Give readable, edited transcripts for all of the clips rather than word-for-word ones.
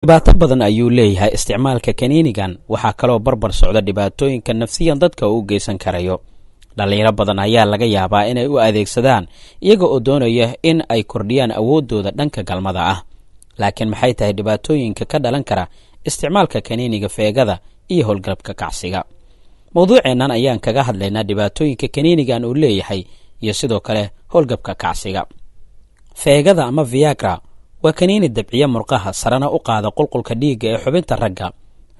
Dhibaato badan ayuu leeyahay isticmaalka kaniinigan. Waxaa kaloo barbar socda dhibaatooyinka nafsiyan dadka uu u geysan karayo. Dhallinyaro badan ayaa laga yaabaa inay u adeegsadaan iyaga oo doonaya in ay kordhiyaan awooddooda dhanka galmada ah. Laakiin maxay tahay dhibaatooyinka ka dhalan kara isticmaalka kaniiniga feegada iyo howlgalabka kacsiga? Mawduuceennan ayaan kaga hadlaynaa dhibaatooyinka kaniinigan uu leeyahay iyo sidoo kale howlgabka kacsiga. Feegada ama Viagra waa kaniini dabciya murqaha, sarena u qaada qulqulka dhiigga ee xubinta ragga.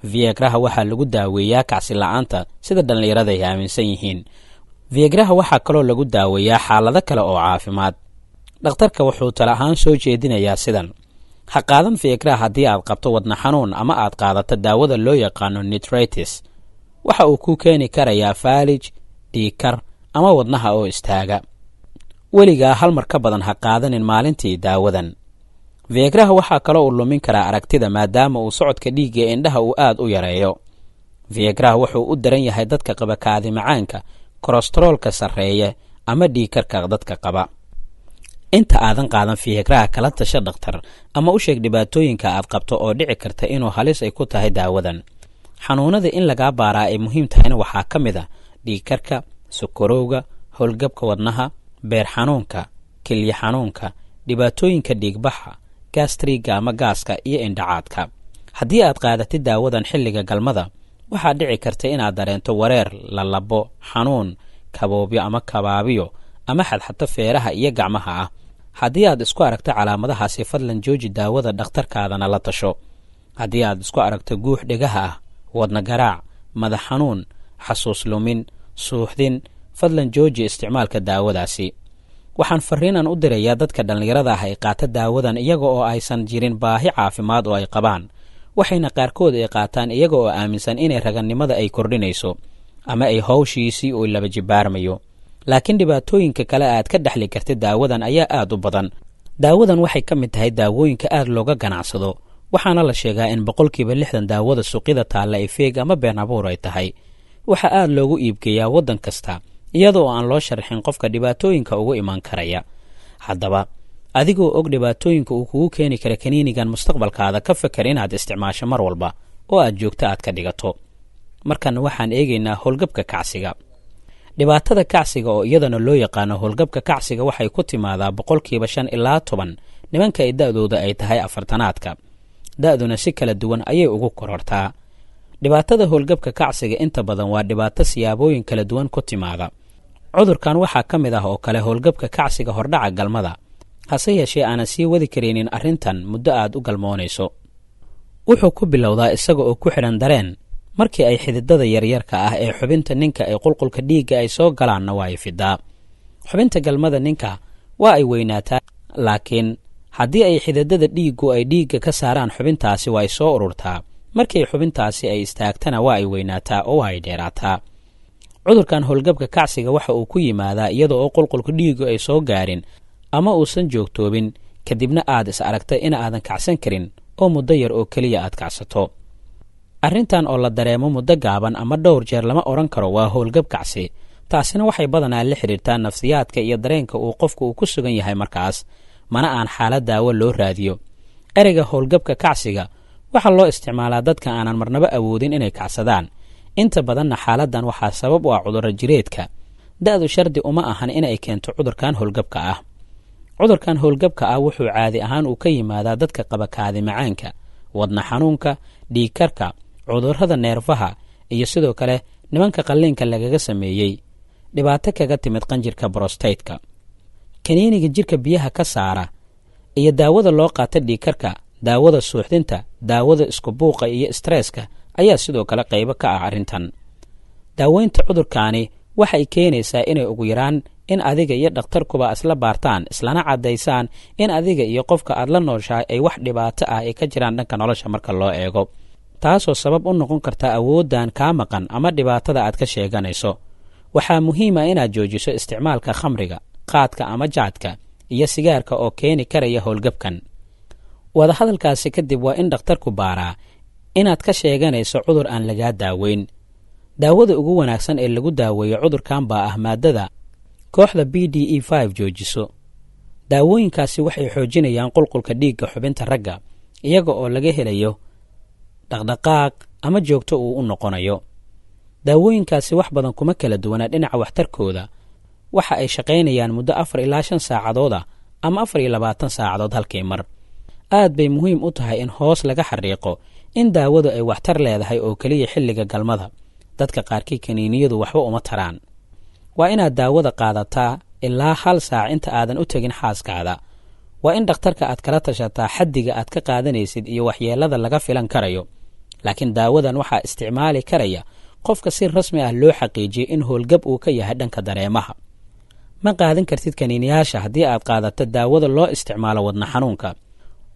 Viagraha waxaa lagu daaweeyaa kacsi la'aanta, sida dhallinyarada ay aaminsan yihiin. Viagraha waxaa kaloo lagu daaweeyaa xaalado kale oo caafimaad. Dhakhtarka wuxuu tala ahaan soo jeedinayaa sidan: ha qaadan Viagraha haddii aad qabto wadna xanuun ama aad qaadato daawada loo yaqaano nitritis. Waxa uu ku keeni karayaa faalij, dhiigkar ama wadnaha oo istaaga. Weligaa hal mar ka badan ha qaadanin maalintii daawadan. Viagraha waxaa kaloo uu lumin karaa aragtida, maadaama uu socodka dhiigga ee indhaha uu aad u yareeyo. Viagraha wuxuu u daran yahay dadka qaba kaadi macaanka, kolestaroolka sarreeye ama dhiigkarka dadka qaba. Inta aadan qaadan Viagraha, kala tasha dhakhtar ama u sheeg dhibaatooyinka aad qabto oo dhici karta inuu halis ay ku tahay daawadan. Xanuunada in lagaa baaraa ay muhiim tahayna waxaa ka mid a dhiigkarka, sokorowga, howlgabka wadnaha, beer xanuunka, kelyo xanuunka, dhibaatooyinka dhiigbaxa, gastriga ama gaaska iyo indhacaadka. Haddii aad qaadatid daawadan xilliga galmada, waxaad dhici karta inaad dareento wareer, lalabo, xanuun, kaboobyo ama kabaabiyo ama xadxato feeraha iyo gacmaha ah. Haddii aad isku aragto calaamadahaasi, fadlan jooji daawada, dhakhtarkaadana la tasho. Haddii aad isku aragto guux dhegaha ah, wadna garaac, madax xanuun, xasuus lumin, suuxdin, fadlan jooji isticmaalka daawadaasi. Waxaan fariinan u dirayaa dadka dhallinyarada ah ay qaata daawadan iyaga oo aysan jirin baahi caafimaad oo ay qabaan. Waxayna qaarkood ay qaataan iyaga oo aaminsan inay ragannimada ay kordhinayso ama ay howshiisii uu laba jibaarmayo. Laakiin dhibaatooyinka kale aad ka dhexli kartid daawadan ayaa aad u badan. Daawadan waxay ka mid tahay daawooyinka aad looga ganacsado, waxaana la sheegaa in 60% daawada suuqyada taalla ay feeg ama been abuur ay tahay. Waxaa aad loogu iibgeeyaa waddan kasta iyada oo aan loo sharxin qofka dhibaatooyinka ugu iman karaya. Haddaba adigoo og dhibaatooyinka uu kugu keeni kara kaniinigan mustaqbalkaada, ka fakar inaad isticmaasho mar walba oo aad joogto aad ka dhigato. Markan waxaan eegaynaa howlgabka kacsiga. Dhibaatada kacsiga oo iyadana loo yaqaano howlgabka kacsiga waxay ku timaadaa 5% ilaa 10 nimanka ay da'dooda ay tahay afartanaadka. Da'duna si kala duwan ayay ugu korortaa. Dhibaatada howlgabka kacsiga inta badan waa dhibaato siyaabooyin kala duwan ku timaada. Cudurkan waxaa ka mid ah oo kale howlgabka kacsiga hordhaca galmada, hase yeeshee aanan sii wadi karaynin arrintan muddo aad u galmoonayso. Wuxuu ku bilowdaa isaga oo ku xidhan dareen. Markii ay xididada yaryarka ah ee xubinta ninka ay qulqulka dhiigga ay soo galaanna, waa ay fidaa. Xubinta galmada ninka waa ay weynaataa, laakiin haddii ay xididada dhiiggu ay dhiigga ka saaraan xubintaasi, waa ay soo ururtaa. Markii xubintaasi ay istaagtana, waa ay weynaataa oo waa ay dheeraataa. Cudurkan howlgabka kacsiga waxa uu ku yimaadaa iyada oo qulqulka dhiiggu ay soo gaarin ama uusan joogtoobin, kadibna aad is aragtay in aadan kacsan karin oo muddo yar oo keliya aad kacsato. Arrintan oo la dareemo muddo gaaban ama dhowr jeer lama odhan karo waa howlgab kacsi. Taasina waxay badanaa la xidhiirtaa nafsiyaadka iyo dareenka uu qofku uu ku sugan yahay markaas, mana aan xaalad daawo loo raadiyo. Ereyga howlgabka kacsiga waxaa loo isticmaalaa dadka aanan marnabo awoodin inay kacsadaan. Inta badanna xaaladdan waxaa sabab u ah cudurro jireedka. Da'du shardi uma ahan inay keento cudurkan howlgabka ah. Cudurkan howlgabka ah wuxuu caadi ahaan uu ka yimaadaa dadka qaba kaadi macaanka, wadna xanuunka, dhiigkarka, cudurrada neerfaha iyo sidoo kale nimanka qalliinka lagaga sameeyey dhibaato kaga timid qanjirka brostaytka. Kaniiniga jirka biyaha ka saara iyo daawada loo qaata dhiigkarka, daawada suuxdinta, daawada isku buuqa iyo stresska ayaa sidoo kale qaybo ka ah arrintan. Daaweynta cudurkaani waxay keenaysaa inay ugu yaraan in adiga iyo dhakhtarkuba isla baartaan, islana caddaysaan in adiga iyo qofka aad la nooshahay ay wax dhibaato ah ay ka jiraan dhanka nolosha marka loo eego, taasoo sabab u noqon karta awooddan kaa maqan ama dhibaatada aad ka sheeganayso. Waxaa muhiim ah inaad joojiso isticmaalka khamriga, qaadka ama jaadka iyo sigaarka oo keeni karaya howlgabkan. Wadahadalkaasi kadib waa in dhakhtarku baaraa inaad ka sheeganayso cudur aan lagaa daaweyn. Daawada ugu wanaagsan ee lagu daaweeyo cudurkan baa ah maadada kooxda B D E 5 joojiso. Daawooyinkaasi waxay xoojinayaan qulqulka dhiigga xubinta ragga. iyaga oo laga helayo dhaqdhaqaaq ama joogto uu u noqonayo. Daawooyinkaasi wax badan kuma kala duwana dhinaca waxtarkooda. Waxa ay shaqaynayaan muddo 4 ilaa 5 saacadood ah ama 24 saacadood halkii mar. Aad bay muhiim u tahay in hoos laga xariiqo in daawadu ay waxtar leedahay oo keliya xilliga galmada. Dadka qaarkii kaniiniyadu waxba uma taraan. Waa inaad daawada qaadataa ilaa hal saac inta aadan u tegin xaaskaada. Waa in dhakhtarka aad kala tashataa xaddiga aad ka qaadanaysid iyo waxyeelada laga filan karayo. Laakiin daawadan waxaa isticmaali karaya qofka si rasmi ah loo xaqiijiyey in howlgab uu ka yahay dhanka dareemaha. Ma qaadan kartid kaniiniyaasha haddii aad qaadato daawada loo isticmaalo wadna xanuunka.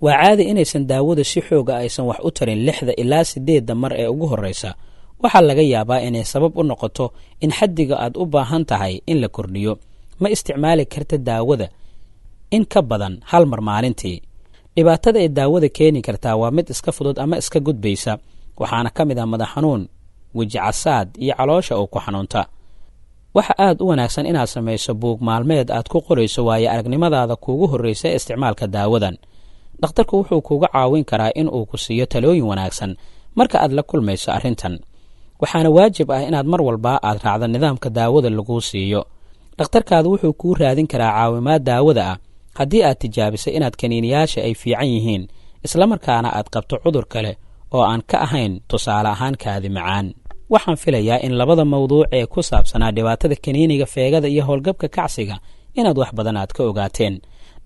Waa caadi inaysan daawadu si xooga aysan wax u tarin 6da ilaa 8da mar ee ugu horreysa. Waxaa laga yaabaa inay sabab u noqoto in xaddiga aad u baahan tahay in la kordhiyo. Ma isticmaali karta daawada in ka badan hal mar maalintii. Dhibaatada ay daawada keeni kartaa waa mid iska fudud ama iska gudbaysa, waxaana ka mid ah madax xanuun, weji casaad iyo caloosha oo ku xanuunta. Waxa aad u wanaagsan inaad samayso buug maalmeed aad ku qorayso waayo aragnimadaada kuugu horreysa ee isticmaalka daawadan. Dhakhtarku wuxuu kuuga caawin karaa in uu ku siiyo talooyin wanaagsan marka aad la kulmayso arrintan, waxaana waajib ah inaad mar walba aad raacdo nidaamka daawada laguu siiyo. Dhakhtarkaadu wuxuu kuu raadin karaa caawimaad daawada ah haddii aad tijaabisay inaad kaniiniyaasha ay fiican yihiin, islamarkaana aad qabto cudur kale oo aan ka ahayn, tusaale ahaan kaadi macaan. Waxaan filayaa in labada mawduuc ee ku saabsanaa dhibaatada kaniiniga feegada iyo howlgabka kacsiga inaad wax badan aad ka ogaateen.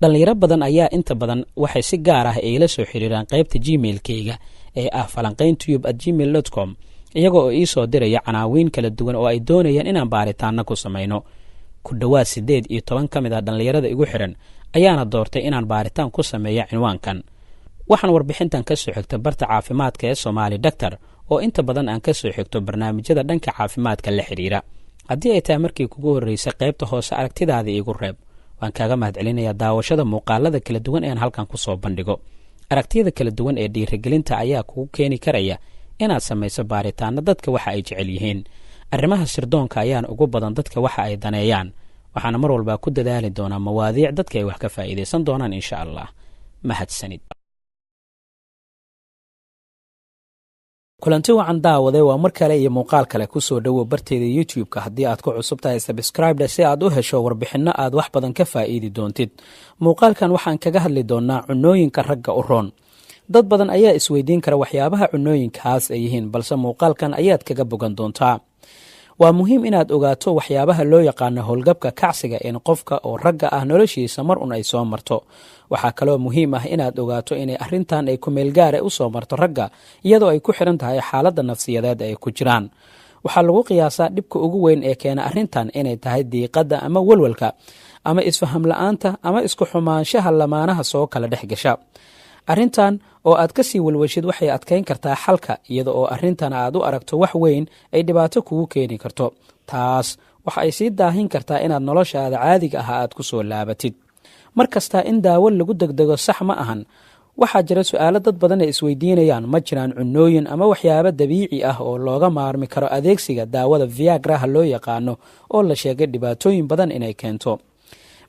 Dhallinyaro badan ayaa inta badan waxay si gaar ah iila soo xiriiraan qaybta Gmailkayga ee ah falanqayntube@gmail.com, iyaga oo iisoo diraya canaawiin kala duwan oo ay doonayaan inaan baaritaano ku samayno. Ku dhowaad 18 ka mid ah dhallinyarada igu xiran ayaana doortay inaan baaritaan ku sameeyo cinwaankan. Waxaan warbixintan ka soo xigta barta caafimaadka ee Somaali Doctor, oo inta badan aan ka soo xigto barnaamijyada dhanka caafimaadka la xidhiira. Haddii ay tahay markii kugu horreysay, qaybta hoose aragtidaada iigu reeb. Waan kaaga mahadcelinayaa daawashada muuqaalada kala duwan ee aan halkan ku soo bandhigo. Aragtiyada kala duwan ee dhiirigelinta ayaa kugu keeni karaya inaad samayso baaritaano. Dadka waxa ay jecel yihiin arrimaha sirdoonka ayaan ugu badan dadka waxa ay daneeyaan, waxaana mar walbaa ku dadaali doonaa mawaadiic dadka ay wax ka faa'iidaysan doonaan, insha Allah. Mahadsanid. Kulanti wacan, daawade. Waa mar kale iyo muuqaal kale. Kusoo dhowow barteeda YouTube-ka. Haddii aad ku cusub tahay, subscribe si aad u hesho warbixinno aad wax badan ka faa'iidi doontid. Muuqaalkan waxaan kaga hadli doonaa cunooyinka ragga u roon. Dad badan ayaa isweydiin kara waxyaabaha cunooyinkaas ay yihiin, balse muuqaalkan ayaad kaga bogan doontaa. Waa muhiim inaad ogaato waxyaabaha loo yaqaano howlgabka kacsiga in qofka oo ragga ah noloshiisa mar un ay soo marto. Waxaa kaloo muhiim ah inaad ogaato inay arrintan ay kumeelgaara u soo marto ragga, iyadoo ay ku xiran tahay xaaladda nafsiyadeed ay ku jiraan. Waxaa lagu qiyaasaa dhibka ugu weyn ee keena arrintan inay tahay diiqadda ama walwalka ama isfaham la-aanta ama isku xumaanshaha lamaanaha soo kala dhex gasha. Arrintan oo aad ka sii walwashid waxay adkayn kartaa xalka, iyada oo arrintan aad u aragto wax weyn ay dhibaato kugu keeni karto. Taas waxa ay sii daahin kartaa inaad noloshaada caadiga ah aad ku soo laabatid. Mar kasta in daawo lagu degdego sax ma ahan. Waxaa jira su-aalo dad badan ay isweydiinayaan: ma jiraan cunooyin ama waxyaabo dabiici ah oo looga maarmi karo adeegsiga daawada Viagraha loo yaqaano oo la sheegay dhibaatooyin badan inay keento?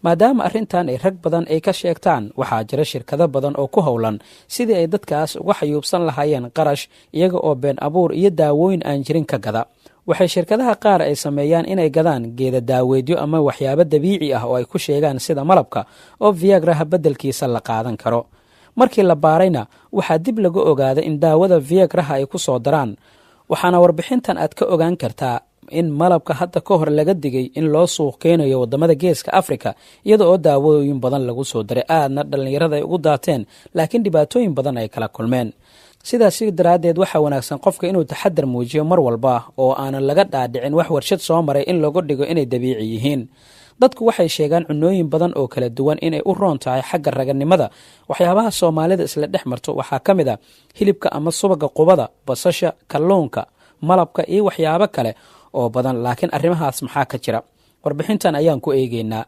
Maadaama arrintan ay rag badan ay ka sheegtaan, waxaa jira shirkado badan oo ku howlan sidii ay dadkaas uga xayuubsan lahaayeen qarash, iyaga oo been abuur iyo daawooyin aan jirin ka gada. Waxay shirkadaha qaar ay sameeyaan inay gadaan geeda daaweedyo ama waxyaabo dabiici ah oo ay ku sheegaan sida malabka oo Viagraha beddelkiisa la qaadan karo. Markii la baarayna, waxaa dib laga ogaaday in daawada Viagraha ay ku soo daraan. Waxaana warbixintan aad ka ogaan kartaa in malabka hadda ka hor laga digay in loo suuq keenayo wadamada Geeska Afrika, iyada oo daawooyin badan lagu soo daray, aadna dhallinyarada ay ugu daateen, laakiin dhibaatooyin badan ay kala kulmeen. Sidaasi daraaddeed, waxaa wanaagsan qofka inuu taxadar muujiyo mar walba oo aanan laga dhaadhicin wax warshad soo maray in lagu dhigo inay dabiici yihiin. Dadku waxay sheegaan cunooyin badan oo kala duwan inay u roon tahay xagga raganimada. Waxyaabaha Soomaalida isla dhex marto waxaa ka mid a hilibka ama subaga qubada, basasha, kalluunka, malabka iyo waxyaabo kale oo badan. Laakiin arrimahaas maxaa ka jira? Warbixintan ayaan ku eegeynaa.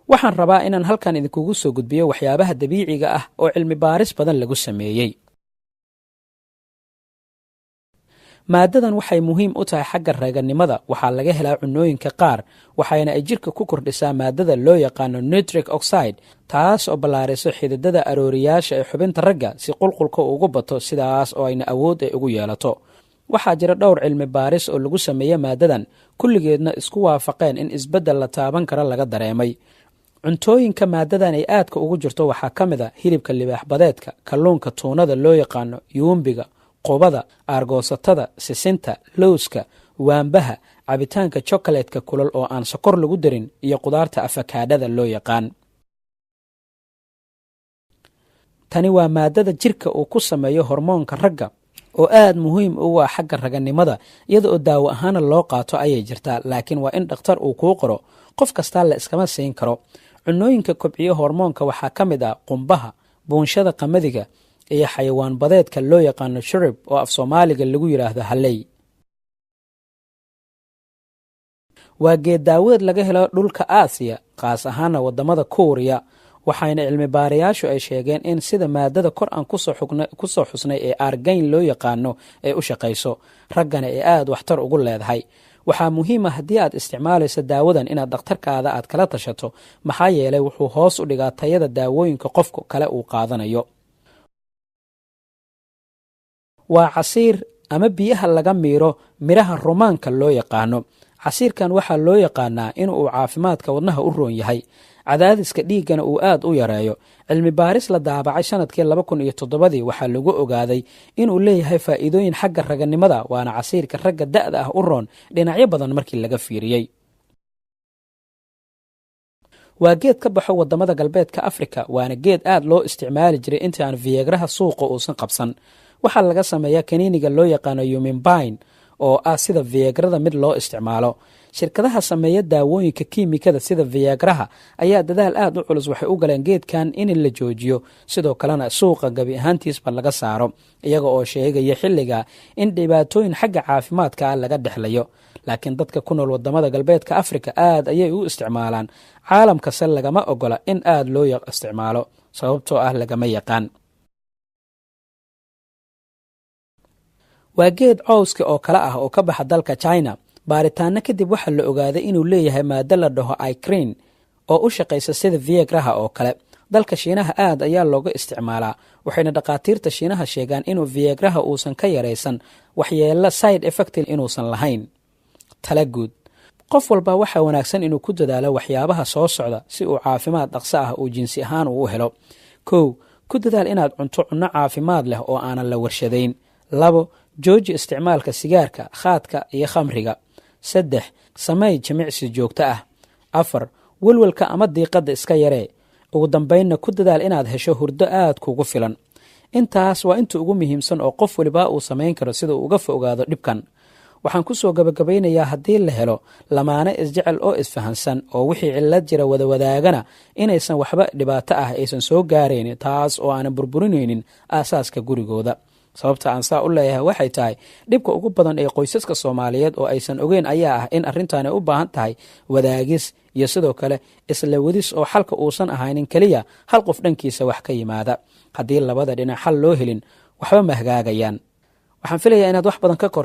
Waxaan rabaa inaan halkan idinkugu soo gudbiyo waxyaabaha dabiiciga ah oo cilmi baaris badan lagu sameeyey. Maadadan waxay muhiim u tahay xagga raganimada. Waxaa laga helaa cunooyinka qaar, waxayna ay jirka ku kordhisaa maadada loo yaqaano nitric oxide, taas oo ballaariso xididada arooriyaasha ee xubinta ragga si qulqulka ugu bato, sidaas oo ayna awood ay ugu yeelato. Waxaa jira dhowr cilmi baaris oo lagu sameeye maadadan, kulligeedna isku waafaqeen in isbeddel la taaban karo laga dareemay. Cuntooyinka maadadan ay aadka ugu jirto waxaa ka mid a hilibka libaax badeedka, kalluunka tuunada loo yaqaano, yuumbiga, qubada, aargoosatada, sisinta, lowska, waambaha, cabitaanka jokaleedka kulal oo aan sokor lagu darin iyo qudaarta afakaadhada loo yaqaan. Tani waa maadada jirka uu ku sameeyo hormoonka ragga oo aad muhiim ugu ah xagga raganimada. Iyada oo daawo ahaana loo qaato ayay jirtaa, laakiin waa in dhakhtar uu kuu qoro, qof kastaa la iskama siin karo. Cunooyinka kobciyo hormoonka waxaa ka mid ah qumbaha, buunshada qamadiga iyo xayawaan badeedka loo yaqaano shurib, oo af Soomaaliga lagu yidhaahdo halley. Waa geed daaweed laga helo dhulka Aasiya, qaas ahaana wadamada Kuuriya, waxayna cilmi baarayaashu ay sheegeen in sida maadada kor aan ku soo xusnay ee argayn loo yaqaano ay u shaqayso, raggana ee aada waxtar ugu leedahay. Waxaa muhiima haddii aad isticmaalayso daawadan inaad dhakhtarkaada aad kala tashato, maxaa yeelay wuxuu hoos u dhigaa tayada daawooyinka qofka kale uu qaadanayo. Waa casiir ama biyaha laga miiro midhaha rumaanka loo yaqaano. Casiirkan waxaa loo yaqaanaa in uu caafimaadka wadnaha u roon yahay, cadaadiska dhiiggana uu aad u yareeyo. Cilmi baaris la daabacay sanadkii 2007-dii waxaa lagu ogaaday inuu leeyahay faa'iidooyin xagga raganimada, waana casiirka ragga da'da ah u roon dhinacyo badan markii laga fiiriyey. Waa geed ka baxo wadamada galbeedka Afrika, waana geed aad loo isticmaali jiray inta aan viyagraha suuqa uusan qabsan. Waxaa laga sameeyaa kaniiniga loo yaqaano yumimbine, oo ah sida viyagrada mid loo isticmaalo. Shirkadaha sameeya daawooyinka kiimikada sida viyagraha ayaa dadaal aad u culus waxay u galeen geedkan in la joojiyo, sidoo kalena suuqa gabi ahaantiisba laga saaro, iyaga oo sheegaya xilliga in dhibaatooyin xagga caafimaadka ah laga dhexlayo. Laakiin dadka ku nool wadamada galbeedka Afrika aad ayay u isticmaalaan, caalamkase lagama ogola in aad loo isticmaalo, sababtoo ah lagama yaqaan. Waa geed cowska oo kale ah oo ka baxa dalka China. Baaritaano kadib waxaa la ogaaday inuu leeyahay maado la dhaho icrin oo u shaqaysa sida viyagraha oo kale. Dalka Shiinaha aad ayaa looga isticmaalaa, waxayna dhakhaatiirta Shiinaha sheegaan inuu viyagraha uusan ka yaraysan waxyeelo side effect inuusan lahayn. Tala guud: qof walba waxaa wanaagsan inuu ku dadaalo waxyaabaha soo socda si uu caafimaad dhaqso ah uu jinsi ahaan uu u helo. 1, ku dadaal inaad cunto cunno caafimaad leh oo aanan la warshadayn. 2, jooji isticmaalka sigaarka, khaadka iyo khamriga. 3, sameey jimicsi joogto ah. 4, welwelka ama diiqadda iska yaree. Ugu dambaynna ku dadaal inaad hesho hurdo aad kugu filan. Intaas waa inta ugu muhiimsan oo qof waliba uu samayn karo sida uu uga fogaado dhibkan. Waxaan ku soo gabagabaynayaa, haddii la helo lamaane isjecel oo isfahansan oo wixii cillad jira wadawadaagana, inaysan waxba dhibaato ah aysan soo gaaraynin, taas oo aanan burburinaynin aasaaska gurigooda. Sababta aan saa u leeyahay waxay tahay dhibka ugu badan ee qoysaska Soomaaliyeed oo aysan ogeyn ayaa ah in arrintaani u baahan tahay wadaagis iyo sidoo kale isla wadis, oo xalka uusan ahaynin keliya hal qof dhankiisa wax ka yimaada. Haddii labada dhinac xal loo helin, waxba ma hagaagayaan. Waxaan filayaa inaad wax badan ka kor